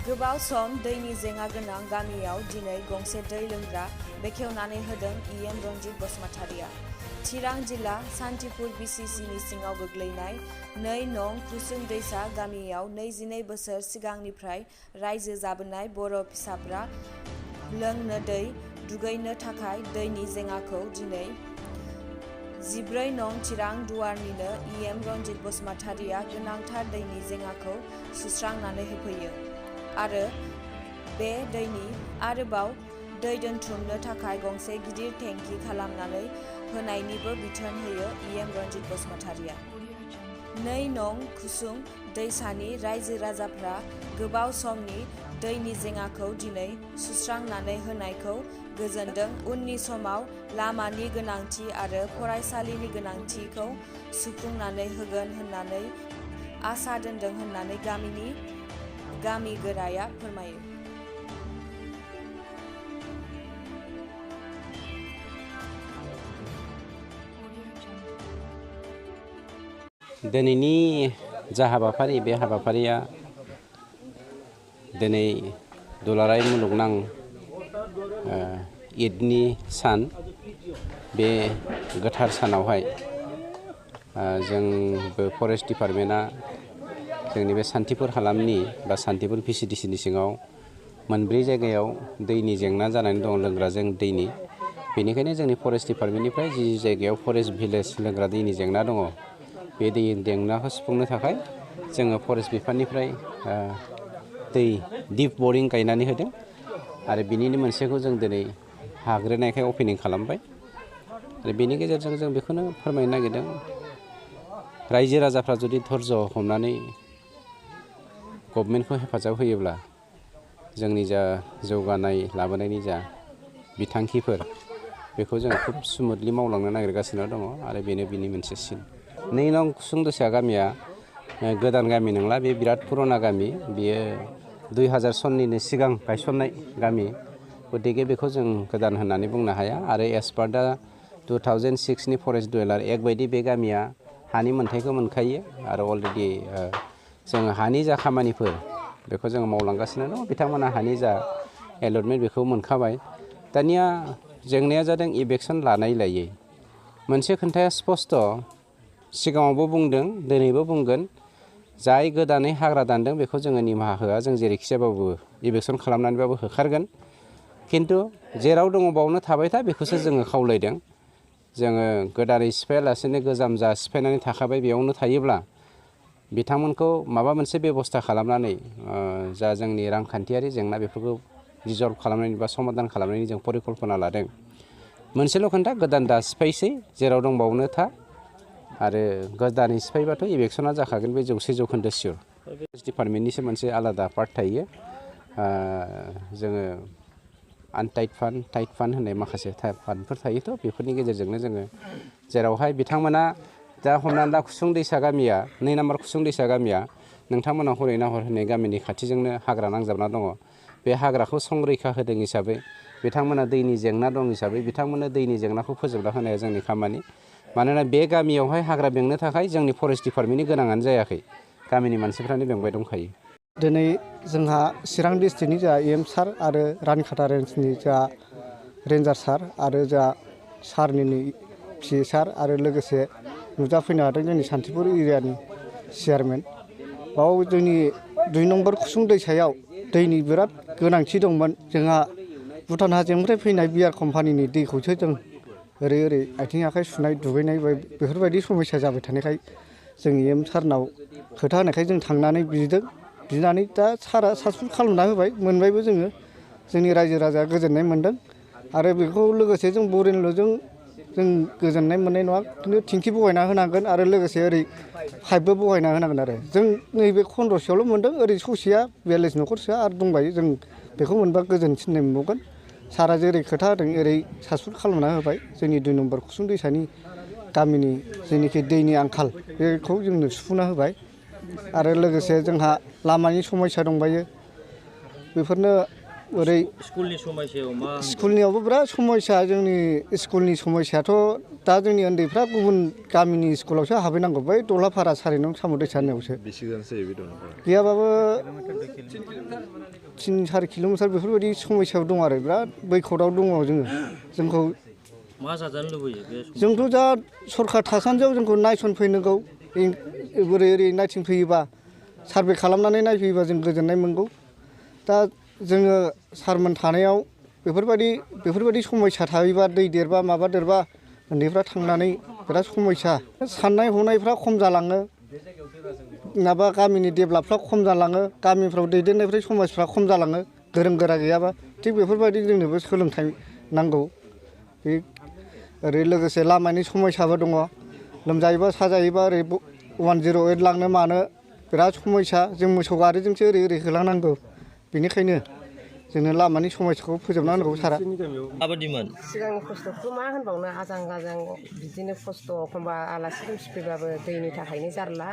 गोबाव सम दैनि जेंना गोनां गामियाव दिनै गंसे दै लोंग्रा बेखेवनानै होदों इएम रनजित बसुमतारिया। चिरां जिल्ला सान्थिपुर बिसिसिनि सिङाव गोग्लैनाय 2 नं खुसुं दैसा गामियाव 22 बोसोर सिगांनिफ्राय रायजो जाबोनाय बर' फिसाफ्रा लोंनो दै, दुगैनो थाखाय दैनि जेंनाखौ दिनै 14 नं चिरां दुवारनिनो इएम रनजित बसुमतारिया गोनांथार दैनि जेंनाखौ सुस्रांनानै होफैयो आरो बे दैनि आरोबाव दै दोनथुमनो थाखाय गंसे गिदिर टेंकि खालामनानै होनायनिबो बिथोन होयो इएम रनजित बसुमतारिया। 2 नं खुसुं दैसानि रायजो राजाफ्रा गोबाव समनि दैनि जेंनाखौ दिनै सुस्रांनानै होनायखौ गोजोनदों। उननि समाव लामानि गोनांथि आरो फरायसालिनि गोनांथिखौ सुफुंनानै होगोन होननानै आसा दोनदों होननानै गामि गोराया फोरमायो। दिनैनि जा हाबाफारि बे हाबाफारिया दिनै दुलाराय मुलुगनां ईदनि सान बे गोथार सानावहाय जोंबो फरेस्ट डिपार्टमेन्टआ जोंनि बे सान्थिपुर हालामनि बा सान्थिपुर भिसिडिसिनि सिङाव 4 जायगायाव दैनि जेंना जानानै दं लोंग्राजों दैनि। बेनिखायनो जोंनि फरेस्ट डिपार्टमेन्टनिफ्राय जि जायगायाव फरेस्ट भिलेज लोंग्रा दैनि जेंना दङ बे दै जेंनाखौ सुफुंनो थाखाय जोङो फरेस्ट बिफाननिफ्राय दै दिप बरिं गायनानै होदों आरो बिनिनो मोनसेखौ जों दिनै हाग्रोनायखाय अपेनिं खालामबाय आरो बेनि गेजेरजों जों बेखौनो फोरमायनो नागिरदों रायजो राजाफ्रा जुदि धर्ज हमनानै गभर्नमेन्टखौ हेफाजाब होयोब्ला जोंनि जा जौगानाय लाबोनायनि जा बिथांखिफोर बेखौ जों खुब स्मुथलि मावलांनो नागिरगासिनो दङ आरो बेनो बिनि मोनसे सिन। 2 नं खुसुं दैसा गामिया गोदान गामि नंला, बे बिराद पुराना गामि। बियो 2000 सननिनो सिगां गायसननाय गामि, गतिके बेखौ जों गोदान होननानै बुंनो हाया आरो एस पार दा 2006 नि फरेस्ट डुवेलार एक्ट बायदि बे गामिया हानि मोन्थायखौ मोनखायो आरो अलरेडि जोङो हानि जा खामानिफोर बेखौ जोङो मावलांगासिनो दं। बिथांमोना हानि जा एलटमेन्ट बेखौ मोनखाबाय। दानिया जेंनाया जादों इभेक्सन लानाय लायै। मोनसे खोन्थाया स्पस्ट, सिगाङावबो बुंदों दिनैबो बुंगोन, जाय गोदानै हाग्रा दानदों बेखौ जोङो निमाहा होआ, जों जेरैखिजाबाबो इभेक्सन खालामनानैबाबो होखारगोन। खिन्थु जेराव दङ बावनो थाबाय था बेखौसो जोङो खावलायदों। जोङो गोदानै सिफायालासेनो गोजाम जा सिफायनानै थाखाबाय बेयावनो थायोब्ला बिथांमोनखौ माबा मोनसे बेबस्था खालामनानै जा जोंनि रांखान्थियारि जेंना बेफोरखौ रिजल्भ खालामनायनि बा समाधान खालामनायनि जों परिकल्पना लादों। मोनसेल' खोन्था, गोदान दा सिफायसै, जेराव दं बावनो था आरो गोदानै सिफायबाथ' इभेक्सना जाखागोन, बे 100% सियर। फरेस्ट डिपार्टमेन्टनिसो मोनसे आलादा पार्ट थायो। जोङो आनटाइड फान्ड, टाइड फान्ड होननाय माखासे फान्डफोर थायोथ', बेफोरनि गेजेरजोंनो जोङो जेरावहाय बिथांमोना दा हमनानै ला खुसुं दैसा गामिया 2 नाम्बार खुसुं दैसा गामिया नोंथांमोना हरै नाहर होननाय गामिनि खाथिजोंनो हाग्रा नांजाबना दङ। बे हाग्राखौ संरैखा होदों हिसाबै बिथांमोना दैनि जेंना दं हिसाबै बिथांमोननो दैनि जेंनाखौ फोजोबना होनाया जोंनि खामानि। मानोना बे गामियावहाय हाग्रा बेंनो थाखाय जोंनि फरेस्ट डिपार्टमेन्टनि गोनाङानो जायाखै, गामिनि मानसिफ्रानो बेंबाय दंखायो। दिनै जोंहा चिरां डिस्ट्रिक्टनि जा इएम सार आरो रानिखाथा रेन्जनि जा रेन्जार सार आरो जा सारनिनो पिए सार आरो लोगोसे नुजाफैनो हादों जोंनि सान्थिपुर एरियानि चेयारमेन। बाव जोंनि 2 नम्बर खुसुं दैसायाव दैनि बिराद गोनांथि दंमोन। जोंहा भुटान हाजोनिफ्राय फैनाय बियार कम्पानिनि दैखौसो जों ओरै आथिं आखाइ सुनाय दुगैनाय बेफोरबायदि समस्या जाबाय थानायखाय जों इएम सारनाव खोथा होनायखाय जों थांनानै बिदों। बिनानै दा सारा साक्सेसफुल खालामना होबाय, मोनबायबो जोङो। जोंनि रायजो राजाया गोजोननाय मोनदों आरो बेखौ लोगोसे जों बरिनल'जों जों गोजोननाय मोननाय नङा, खिन्थु टेंकि बहायना होनांगोन आरो लोगोसे ओरै पाइपबो बहायना होनांगोन आरो जों नैबे खन्दसेयावल' मोनदों, ओरै ससेया 42 न'खरसोआ आरो दंबायो। जों बेखौ मोनबा गोजोनसिननाय मोनबावगोन। सारा जेरै खोथा होदों एरै साक्सेसफुल खालामना होबाय। जोंनि 2 नम्बर खुसुं दैसानि गामिनि जेनोखि दैनि आंखाल बेखौ जोंनो सुफुंना होबाय आरो लोगोसे जोंहा लामानि समस्या दंबायो। बेफोरनो ओरै स्कुलनि समयसायाव मा स्कुलनियावबो बिराद समयसा जोंनि स्कुलनि समयसायाथ' दा जोंनि उन्दैफ्रा गुबुन गामिनि स्कुलावसो हाबहैनांगौ बै दलापारा 4 नं साम' दैसा होननायावसो बेसेबांसो जायो बे दलापारा गैयाबाबो 3-4 किल'मिटार बेफोरबायदि समयसायाव दं आरो बिराद बैखथाव दङ जोंखौ मा जाजानो लुबैयो बे जोंथ' दा सरखार थासान्दियाव जोंखौ नायसनफैनांगौ बोरै ओरै नायथिंफैयोबा सारभे खालामनानै नायफैयोबा जों गोजोननाय मोनगौ दा जोङो सारमोन थानायाव बेफोरबायदि समयसा थायोबा दै देरबा माबा देरबा उन्दैफ्रा थांनानै बिराद समयसा साननाय हनायफ्रा खम जालाङो माबा गामिनि डेभेलपफ्रा खम जालाङो गामिफ्राव दैदेननायफ्रा समाजफ्रा खम जालाङो गोरों गोरा गैयाबा थिग बेफोरबायदि जोंनोबो सोलोंथाइ नांगौ बे ओरै लोगोसे लामानि समयसाबो दङ लोमजायोबा साजायोबा ओरै 108 लांनो मानो बिराद समयसा जों मोसौ गारिजोंसो ओरै होलांनांगौ बेनिखायनो जोंनो लामानि समयसाखौ फोजोबना होनांगौ सारा माबायदिमोन सिगांनि खस्थ'खौ मा होनबावनो आजां गाजां बिदिनो खस्थ' एखमबा आलासि दुमसि फैबाबो दैनि थाखायनो जारला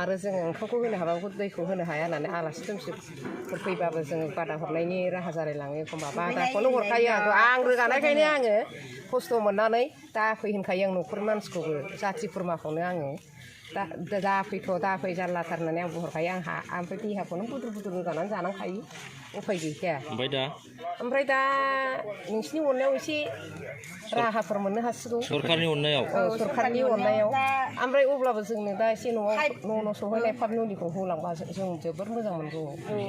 आरो जोङो ओंखामखौ होनो हाबाबो दैखौ होनो हाया होननानै आलासि दुमसिफोर फैबाबो जोङो बादा हरनायनि राहा जालायलाङो एखमबा बादाखौनो हरखायो आं रोगानायखायनो आङो खस्थ' मोननानै दा फै होनखायो आं न'खरनि मानसिखौबो जाथि खुरमाखौनो आङो दाफै जारलाथार होननानै आं बुंहरखायो आंहा ओमफ्राय देहाखौनो बुद्रु बुद्रु रोगानानै जानांखायो उफाय गैखाया ओमफ्राय दा नोंसिनि अननायाव एसे राहाफोर मोननो हासिगौ सरखारनि अननायाव सरखारनि अननायाव ओमफ्राय अब्लाबो जोंनो दा एसे न' सहैनाय पाट मुलिखौ होलांबा जों जोबोद मोजां मोनगौ